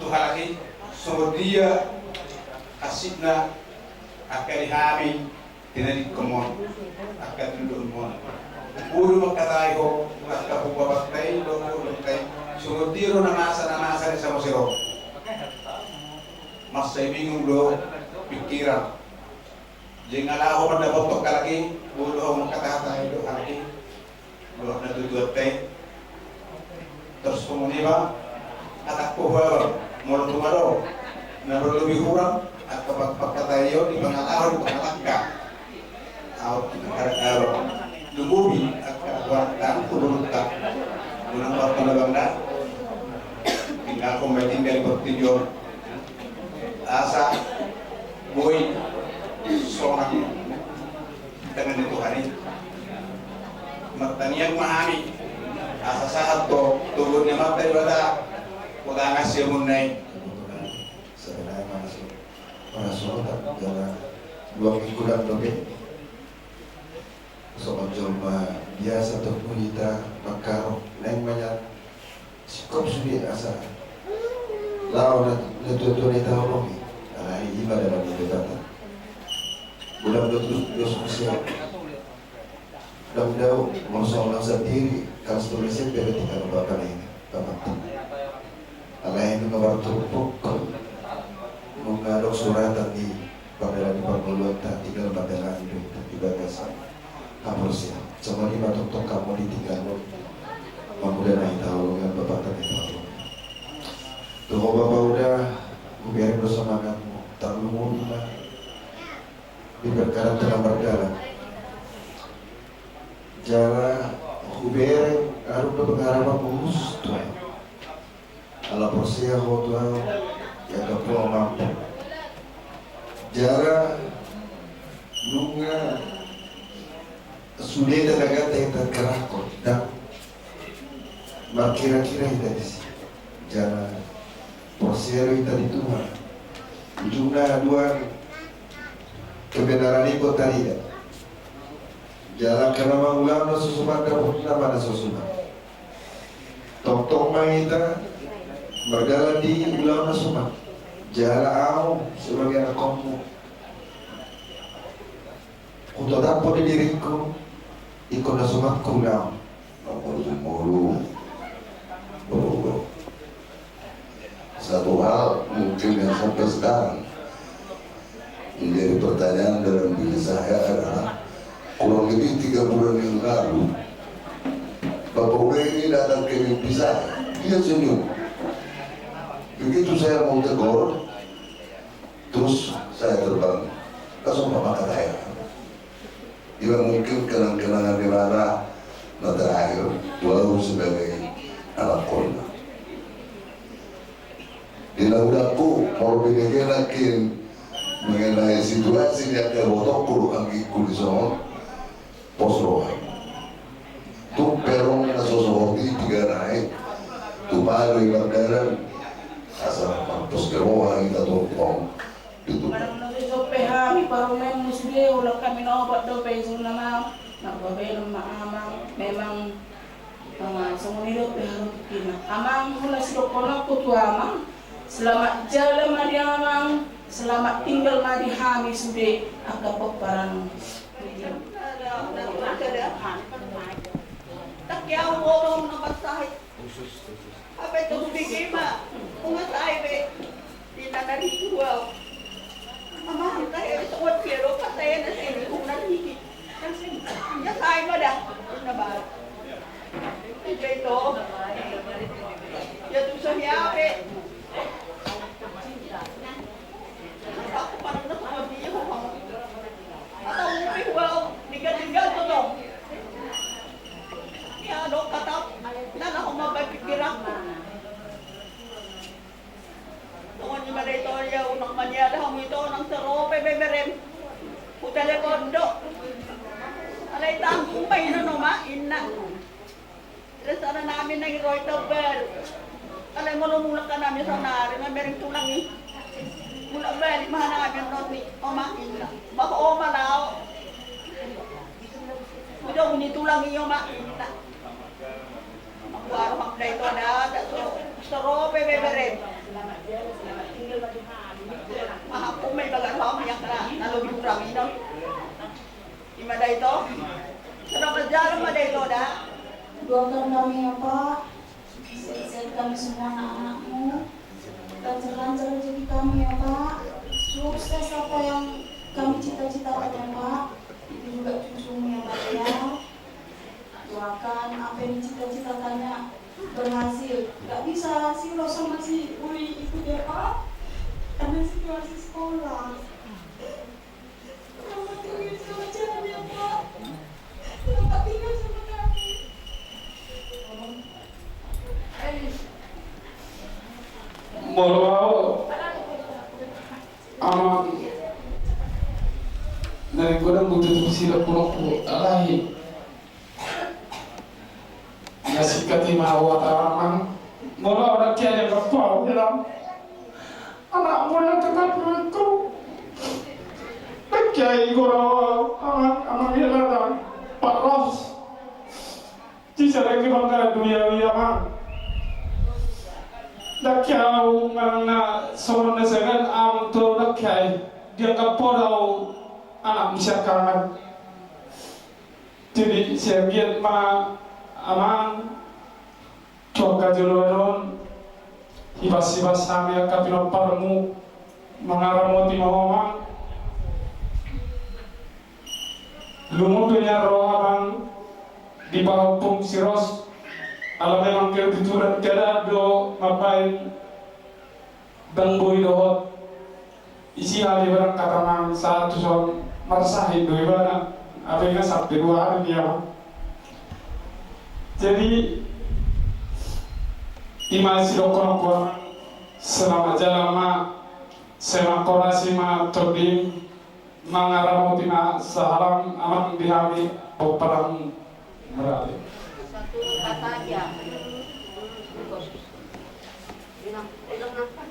tu halak i songon dia hansitna angka di hami tinadingkon mon, angka tinadingkon mon. Boi do mangkatai ho angka punggawa ta i dohot punggawa ta i. Songon dia do na masa, na masa ni samosir on. Mansai bingung do pingkiran. Jadi nga laho mandapothon halak i, boi do ho mangkatahatai dohot halak i, dohot natuatuanta i. Torus songon i ma hatangku, ho abang, molo tung adong na marlobi hurang angka pangkataion, di pangalahon, di pangalangka, aut di pangalangka, lumobi angka tuan tangku dulu tak. Unang martona bangda. Tinggal pemain tinggal di portijon. Asa boi sonang di tangan ni Tuhan i. Martangiang ma hami asa sahat do toguon ni Amanta Debata. Hutangan siamun nai. Sebenarnya masuk merasa otak jala dua minggu dan lebih. Songon jolma biasa tong hita mangkaroh naeng manyat. Singkop sude asa laho na, natuatua na hita holongi. Alai i ma dalan ni Debata. Godang do tu dos usia. Godang do molo songon au sandiri, kelas tolu S M P berarti kan bapa na ini, bapa. Alai nunga marturpuk, nunga adong suratan di pardalanan ni parngoluanta, tinggal mandalani do hita di bagasan haporseaon. Songon i ma tongtong hamu ditinggalhon, mangula na hita holongi, bapa na hita holongi. Tu ho bapa, udah hubereng do semangatmu, tarlumobi ma di perkara na mardalan. Jala hubereng adong do pengharapanmu khusus tu ahu. Ala porsea ho tu ahu, ianggo ho mampu. Jala nunga sude tanaganta hita kerahon, ndang markirakira hita disi. Jala porsea do hita di Tuhan. Ujungna haduan kebenaran i tarida. Jala angka na mangulahon na so suman, dapotna ma na so suman. Tongtong ma hita mardalan di ulaon na suman. Jala ahu sebagai anakkonmu, hutotap do diringku ingkon na suman huulahon. Nomor sepuluh. Satu hal mungkin yang sampai sekarang menjadi pertanyaan dalam diri saya adalah, kurang lebih tiga bulan yang lalu, Bapak Uda ini datang ke mimpi saya. Dia senyum. Begitu saya mau tegur, terus saya terbangun. Langsung Bapak kata saya. Ima mungkin kenang-kenangan di mana na terakhir tu ahu sebagai anakkonna. Di na hudangku, molo binege nangkin mengenai situasi ni angka ibotongku dohot anggingku di son, pos roha. Tung pe adong na so sohot i tiga nai, tu pado i mardalan, asa marpos pe roha hita tongtong. Manang na so pe hami parumaenmu sude, holan hami na opat dope isuna, Amang. Marbabenon ma, Amang. Memang, eh, songon i dope haru tingkina, Amang. Holan sidohononku tu Amang, selamat jalan ma di Amang, selamat tinggal ma di hami sude angka pomparanmu. Tangke au ngomong na marsahit. Hape tu bigi ma, unga sai be. Di na nari tu au. Ama hita he songon dia do pate na sini unga niki. Ya sai ma da. Di na ba. Di pe to. Ya tu so hea be. Aku paling na songon dia ho. Atau mungkin au diga-diga tu to. Ya do kata na na ho ma ba pikiranku. Songon i ma da ito, ia unang maniada hamu ito, nang saro pe beberem. Hutelepon do. Alai tanggung ma ina no ma inna. Rasana nami nang i ro ito bal. Alai molo mulak hanami saonari mamereng tulang i. Mulak balik ma hanami annon ni oma inna. Bah oma lao. Udah uni tulang i oma inna. Baru hak da ito da, da so, so ro pe beberem. Mahapung ma ibagar hau minyak na, na lobi hurang i do. Ima da ito. Doakan kami ya Pak, sehat-sehat kami semua anak-anakmu, lancar-lancar rezeki kami ya Pak, sukses apa yang kami cita-citakan ya Pak, itu juga cucumu ya Pak ya. Doakan apa yang dicita-citakannya berhasil. Gak bisa si Rosa masih uli ikut ya Pak, karena situasi sekolah. Selamat tinggal, selamat jalan ya Pak. Selamat tinggal sama kami. Molo au amang, na godang butuh tu sila pulokku alai. Na singkat i ma au hata amang. Molo au dang kiai, anggo au hilang, anakmu na tetap rohangku. Dang kiai, gora au amang, amang hilang, parros. Sisareng di bangga dunia i amang. Dang kiai au manang na songon na segan amang tu, dang kiai, dianggap poda au anakmu siangkangan. Jadi sian i ma amang, tu angka joloan on, hibas-hibas hami angka pinomparmu mangaramoti ma ho amang. Lungun pe nian roha amang di pahompung si Ros, ala memang kebetulan keadaan do mambahen. Ndang boi dohot isi hami berangkat amang, sahat tu son marsahit do ibana. Apa ingat sampai dua hari dia. Jadi ima sidohonon ku amang, selamat jalan ma, semangat horas i ma tonding. Mangaramoti ma sahalam amang di hami pomparanmu. Berarti satu kata aja. Bilang, bilang apa?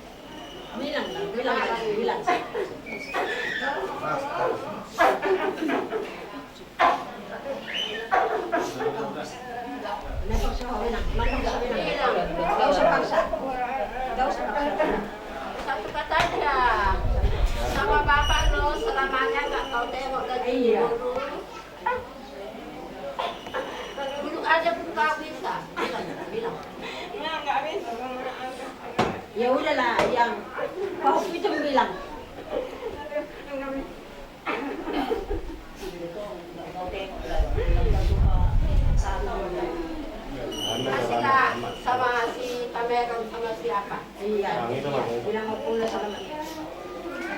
Bilang, bilang, bilang. Satu kata aja. Sama bapak lo selamanya nggak kau tengok lagi. Iya. Dulu aja pun kau bisa. Bilang, bilang. Ya udahlah, yang kau itu bilang. Kasih, Kak, sama si Pameran, sama siapa? Iya. Bilang aku lah sama.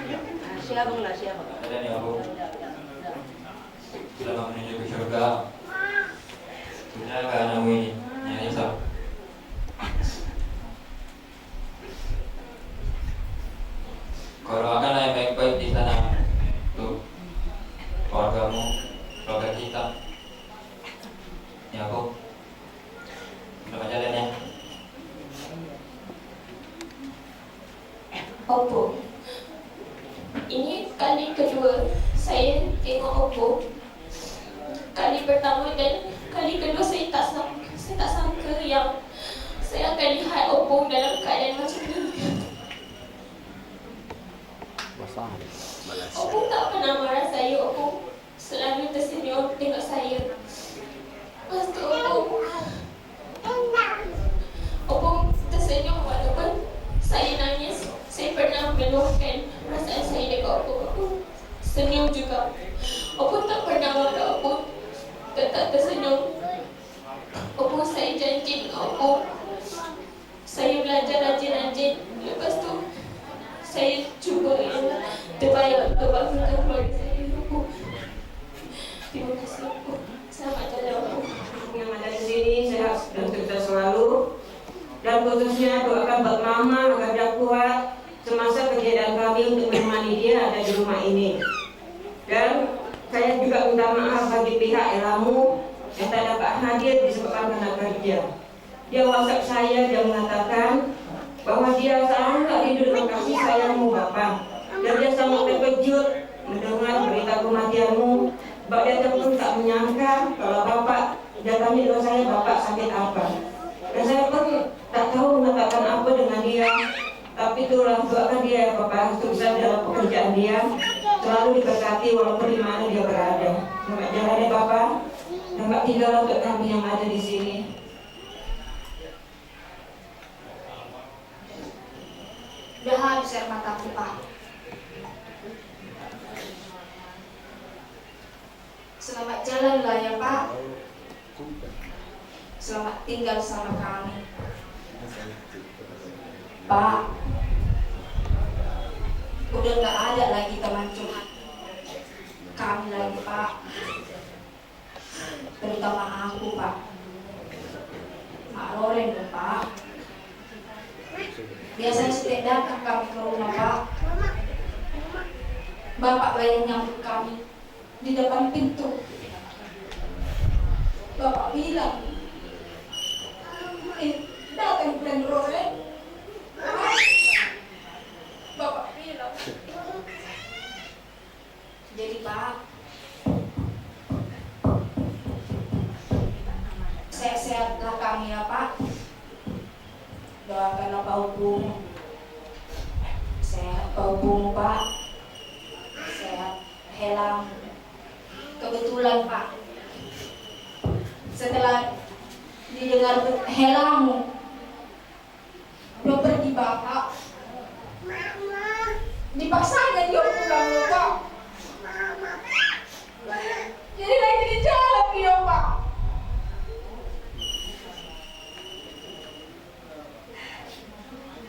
Nah, siapa lah, siapa? Ada nih, aku. Selamat menuju ke surga. Benar gak anakmu ini? Yang Islam. Kau doakanlah yang baik-baik di sana untuk keluargamu, keluarga kita. Ya, Bu. Selamat jalan, ya. Opo. Ini kali kedua saya tengok Opo. Kali pertama dan kali kedua saya tak sang-, saya tak sangka yang saya akan lihat Opo dalam keadaan macam ini. Opo tak pernah marah saya, Opo selalu tersenyum tengok saya. Pas tu Opo, Opo tersenyum walaupun saya nangis, saya pernah meluahkan perasaan saya dekat Opo. Opo senyum juga. Opo tak pernah marah, Opo tetap tersenyum. Opo, saya janji, Opo. Saya belajar rajin-rajin. Lepas tu saya cuba yang terbaik untuk bangsa dan keluarga saya, Opo. Terima kasih, Opo. Selamat jalan, Opo. Yang ada di sini sehat dan sukses selalu. Dan khususnya doakan buat Mama agar dia kuat semasa ketiadaan kami untuk menemani dia ada di rumah ini. Dan saya juga minta maaf bagi pihak Elamu yang tak dapat hadir disebabkan karena kerja. Dia WhatsApp saya, dia mengatakan bahwa dia sangat rindu dengan kasih sayangmu, Bapak. Dan dia sangat terkejut mendengar berita kematianmu, sebab dia pun tak menyangka kalau Bapak datangi dengan saya, Bapak sakit apa. Dan saya pun tak tahu mengatakan apa dengan dia, tapi itulah, doakan dia ya, Bapak, sukses dalam pekerjaan dia, selalu diberkati walaupun di mana dia berada. Selamat jalan ya, Bapak. Selamat tinggal untuk kami yang ada di sini. Udah habis air mataku, Pak. Selamat jalan lah ya, Pak. Selamat tinggal sama kami. Pak, udah nggak ada lagi teman curhat kami lagi, Pak. Terutama aku, Pak. Mak Loren, Pak. Biasanya setiap datang kami ke rumah, Pak, Bapak lah yang nyambut kami di depan pintu. Bapak bilang, "Eh, datang Glenn Roy." Bapak bilang. Jadi, Pak, sehat-sehatlah kami ya, Pak. Doakan apa hubung. Sehat apa hubung, Pak. Sehat helang. Kebetulan, Pak, setelah didengar helamu, udah pergi bapak. Dipaksanya dia pulang, Pak. Jadi lagi di jalan dia, Pak.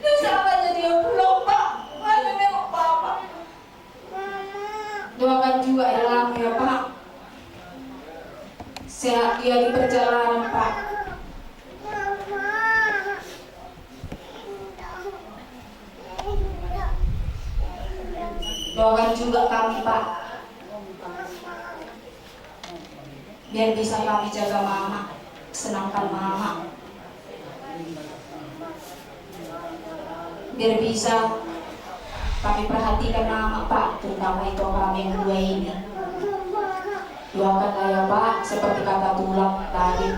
Dia salahnya dia pulang, Pak. Mana nengok bapak. Doakan juga ya, Lam, ya, Pak. Sehat dia di perjalanan, Pak. Doakan juga kami, Pak. Biar bisa kami jaga mama, senangkan mama. Biar bisa kami perhatikan mama, Pak, terutama ito kami yang dua ini. Doakan lah ya, Pak, seperti kata tulang tadi.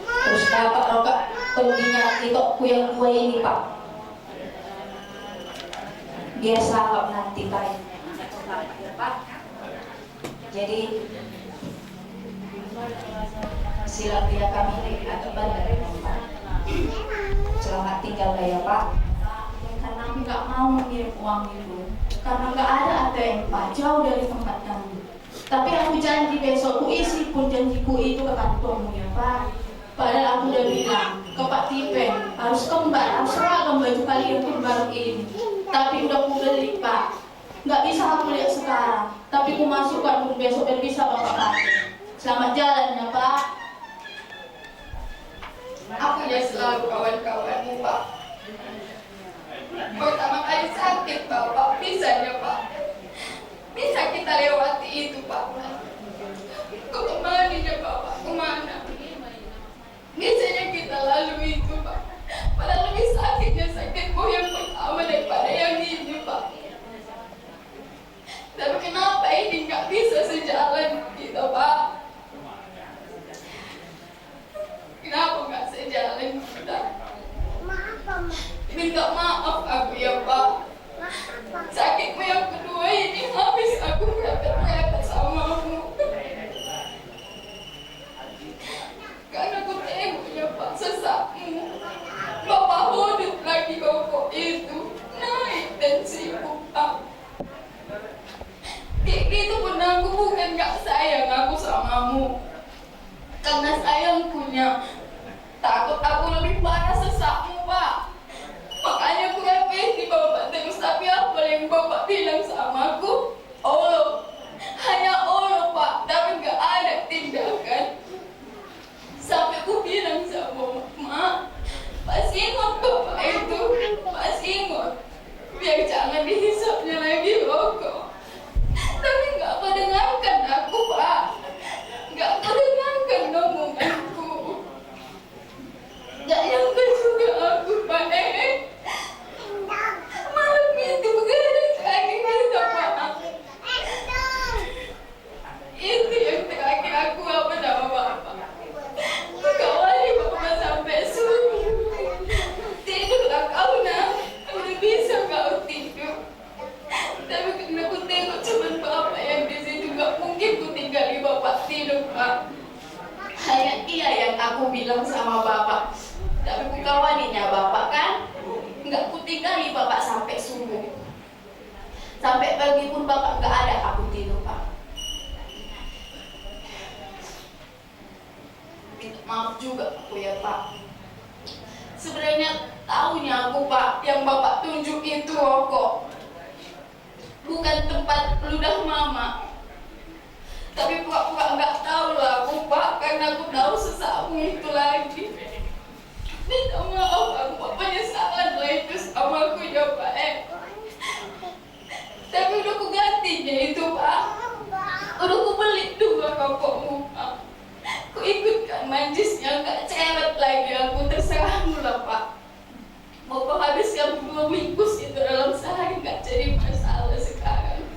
Terus dapat roka tondingan ito ku yang dua ini, Pak. Biar sangap nanti, Pak. Jadi, silang dia kami ini agak bandar, Pak. Selamat tinggal lah ya, Pak. Karena aku nggak mau mengirim uang itu, karena nggak ada A T M, Pak, jauh dari tempat kami. Tapi aku janji besok ku isi pun janjiku itu ke kantongmu ya, Pak. Padahal aku udah bilang ke Pak Tipen harus kembar, harus seragam baju kalian kembar ini. Tapi udah ku beli, Pak. Nggak bisa aku lihat sekarang, tapi ku masukkan pun besok biar bisa Bapak pakai. Selamat jalan ya, Pak. Aku ya selalu kawan-kawanmu, Pak. Pertama kali sakit, Bapak, bisanya, Pak. Bisa kita lewati itu, Pak. Ku temani ya, Bapak, kemana? Bisanya kita lalui itu, Pak. Padahal lebih sakitnya sakitmu yang pertama daripada yang ini, Pak. Tapi kenapa ini nggak bisa sejalan kita, Pak? Kenapa nggak sejalan kita? Minta maaf aku ya, Pak. Sakitmu yang kedua ini habis aku berangkat-berangkat sama kamu. Karena aku tengok ya, Pak, sesakmu. Tinggalnya bapak kan, nggak kutinggali bapak sampai subuh. Sampai pagi pun bapak nggak ada, aku tidur, Pak. Minta maaf juga aku ya, Pak. Sebenarnya tahunya aku, Pak, yang bapak tunjuk itu rokok. Bukan tempat ludah mama. Tapi pura-pura nggak tahu lah aku, Pak, karena aku tahu sesakmu itu lagi. Minta maaf, aku, Pak, penyesalan lah itu sama aku ya, Pak, eh. Tapi udah kugantinya itu, Pak. Udah kubeli dua rokokmu, Pak. Kuikutkan mancisnya, nggak cerewet lagi aku, terserahmu lah, Pak. Mau kau habiskan dua bungkus itu dalam sehari, nggak jadi masalah sekarang.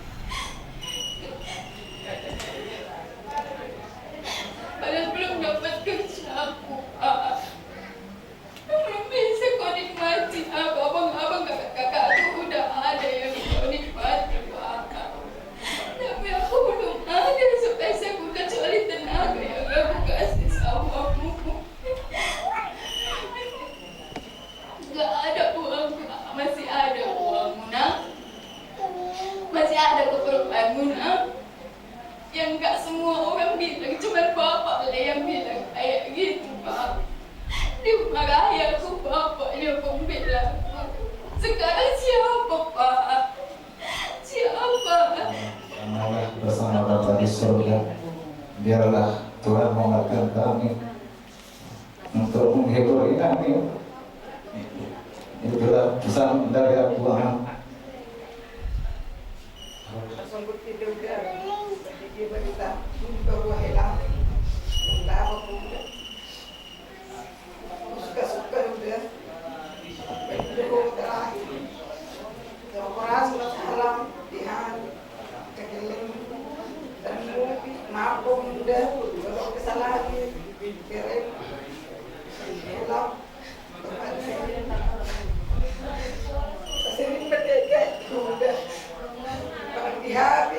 Padahal belum dapat kerja aku, Pak. Belum bisa kau nikmati aku, abang-abang, kakak-kakak aku udah ada yang kau nikmati, Pak. Tapi aku belum ada sepeser pun kecuali tenaga yang aku kasih sama kamu. Nggak ada uangku, masih ada uangmu, Nak. Masih ada keperluanmu, Nak. Yang nggak semua orang bilang, cuman bapak lah yang bilang kayak gitu, Pak. Dimarahi aku, bapaknya pun bilang, sekarang siapa, Pak? Siapa? Yang Allah bersama Bapa di surga, biarlah Tuhan menguatkan kami untuk menghibur inang ini. Itulah pesan dari Abu Tuhan. Sungguh tidak udah, dia berita, minta buah helang, minta apa pun udah. Suka-suka udah. Dukung terakhir. Operasi masalah, dihan, kegeleng, dan ngopi, mabok udah, kalau kesalahan, keren, gelap. Sering berdekat, udah. Barang di H P,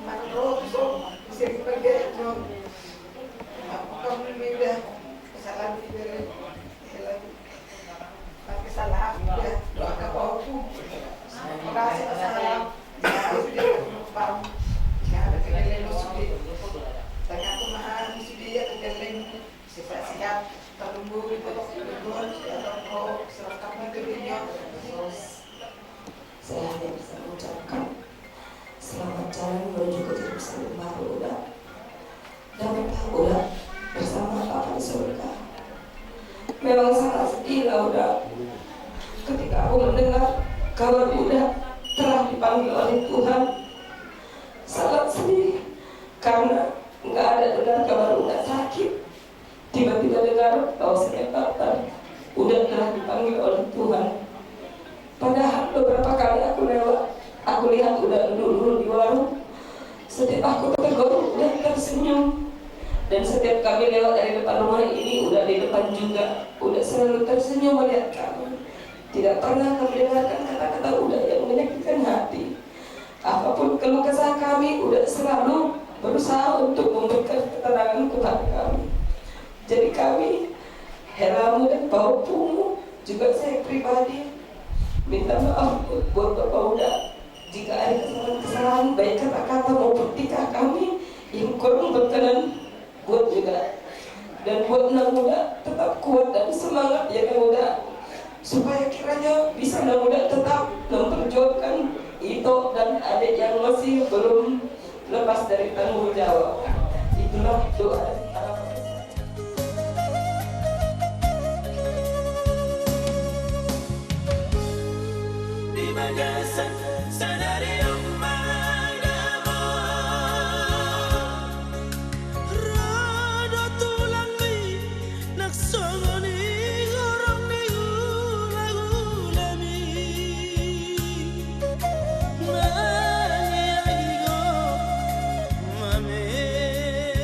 manroso, sering berdekat. Apa kamu beda? Kesalahan diberi. Pakai salam, ya, doa ke bawahku. Makasih, salam. Ya, sudah, paham. Ya, ada kegeleng, sudah. Tengah pemahaman, sudah, ya, kegeleng. Sehat-sehat. Terlumbu, itu, Tuhan, ya, Tuhan, serahkan ke dunia. Saya hanya bisa mengucapkan selamat jalan menuju ke Jerusalem baru, Uda. Damai, Uda, bersama Bapa di surga. Memang sangat sedih lah, Uda, ketika aku mendengar kabar Uda telah dipanggil oleh Tuhan. Sangat sedih karena nggak ada dengar kabar Uda sakit. Tiba-tiba dengar bahwasanya kabar Uda telah dipanggil oleh Tuhan. Padahal beberapa kali aku lewat, aku lihat Uda duduk-duduk di warung. Setiap aku tegur, Uda tersenyum. Dan setiap kami lewat dari depan rumah ini, Uda di depan juga. Uda selalu tersenyum melihat kami. Tidak pernah kami dengarkan kata-kata Uda yang menyakitkan hati. Apapun keluh kesah kami, Uda selalu berusaha untuk memberikan ketenangan kepada kami. Jadi kami, helamu dan pahompumu, juga saya pribadi minta maaf buat Bapak Uda jika ada kesalahan-kesalahan, baik kata-kata maupun tingkah kami yang kurang berkenan buat Uda. Dan buat Nang Uda, tetap kuat dan semangat ya Nang Uda, supaya kiranya bisa Nang Uda tetap memperjuangkan Ito dan adik yang masih belum lepas dari tanggung jawab. Itulah doa dan harapan saya. Di bagasan sadari on mangamot. Ro do tulangmi, nang songon i horong ni hulahulam i. Mangiahi ho, mamereng